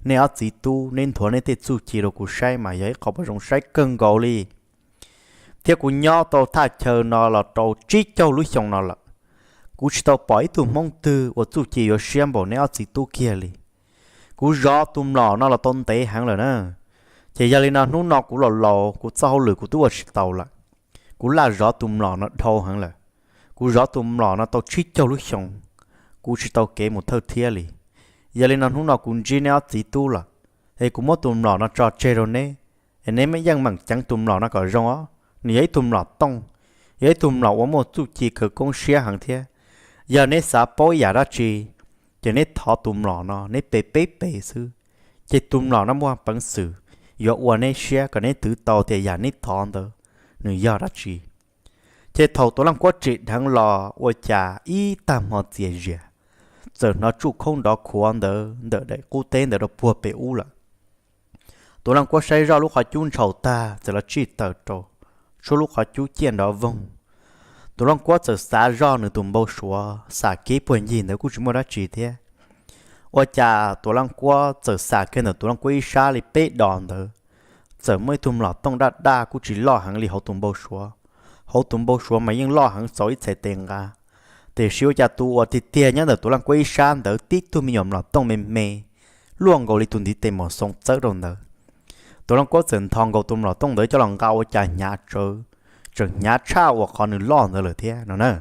nej ob txiv tub neb nthuav nej tej txuj ci rau kuv saib mas yog ib qho uas zoo saib kawg nkaus li. Thiab kuv nyob tau thaj chaw no los rau tsib caug lub xyoo no lawm, kuv tsis tau pom ib tug Hmoob twg ua txuj ci yuav siab npaum neb ob txiv tub kiag li. Kuv zov tus mlom no los tau ntev heev lawm na, ces yog li no hnub no kuv los laus kuv txoj hauj lwm kuv twb ua tsis tau lawm. Kuv laj zov tus mlom no dhau heev lawm. Kuv zov tus mlom no tau tsib caug lub xyoo, kuv tsis tau kev mus thawj thiab li. Yog li no hnub no kuv ntsib neb ob txiv tub lawm, es kuv muab tus mlom no tso tseg rau neb, es neb yeej meem ceev tus mlom no kom zoo os. Nws yog ib tug mlom tooj, yog ib tug mlom uas muaj txuj ci khawv koob siab heev thiab. Yog neb xav paub ib yam dab tsi, ces neb thov tus mlom no neb pe peb pe xwb, ces tus mlom no muaj peev xwm yuav ua neb siab kom neb twv tau tias yam neb thov ntawd nws yog dab tsi. Ces thaum Tuam Leej Kuab tsim dheev los ua cas ib tag hmo txias zias, txawm hnov tsuj khoob nrov khuav ntawd ntawm daim qub teb ntawd rau puag pem ub lawm. Tuam Leej Kuab saib zoj lub qhov cub ntshaus tag txawm los tsij tawm rau, tshuav lub qhov cub ciaj nrov voog. Tuam Leej Kuab txawm xav zoj nws tus npau suav, xam kev puag ncig ntawd kuj tsis muaj dab tsi thiab. Ua cas Tuam Leej Kuab txawm xam kiag ntawm Tuam Leej Kuab ib sab li peb dos ntawd, txawm muaj ib tug mlom tooj daj daj kuj tsis loj heev li hauv tus npau suav. Hauv tus npau suav mas yeej loj heev txaus ib txhais tes nqa, tiam sis ua cas tus uas tiag tiag nyob ntawm Tuam Leej Kuab ib sab ntawd tib tug me nyuam mlom tooj me me, luaj nkaus li tus ntiv tes mos xoo txawb rau ntawd. Tuam Leej Kuab txawm nthos nkaus tus mlom tooj ntawd coj los nqa ua cas hnyav tsawv, tseem hnyav tshaj uas qhov nws loj ntawd lawm thiab no na.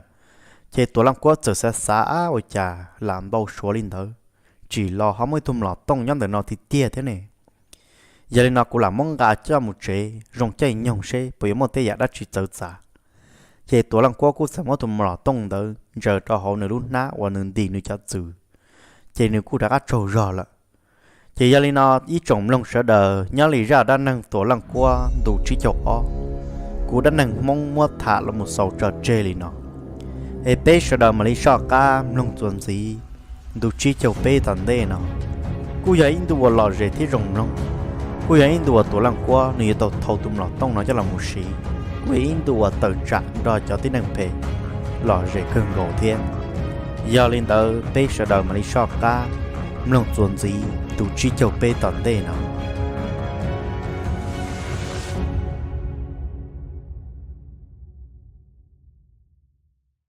Ces Tuam Leej Kuab txawm xav xav, Ab, ua cas lam npau suav li ntawd, tsim los ho muaj ib tug mlom tooj nyob ntawm no tiag tiag thiab ne. Yog li no kuv lam muab nqa coj mus tsev zoo caij nyoog seb puas yuav muaj tej yam dab tsi txawv txav. Ces Tuam Leej Kuab kuj txawm muab tus mlom tooj ntawd ntsaws rau hauv nws lub hnab uas nws ntim nws cov txwm, ces nws kuj rov qab tsaug zog lawm. Ces yog li no ib tsoom mloog sawv daws, nyob li zaj dab neeg Tuam Leej Kuab ntu tsib caug ob, kuv dab neeg Hmoob muab tham los mus xaus tso tseg li no. Es peb sawv daws mam li soj qab mloog txuas ntxiv ntu tsib caug peb tom ntej no. Kuj yog ib ntu uas lom zem thiab zoo mloog. Kuj yog ib ntu uas Tuam Leej Kuab nws yuav tau thau tus mlom tooj no coj los mus siv. Kuj yog ib ntu uas tawm tsam nrog cov tib neeg phem lom zem kawg nkaus thiab. Yog li ntawd peb sawv daws mam li soj qab mloog txuas ntxiv ntu tsib caug peb tom ntej no.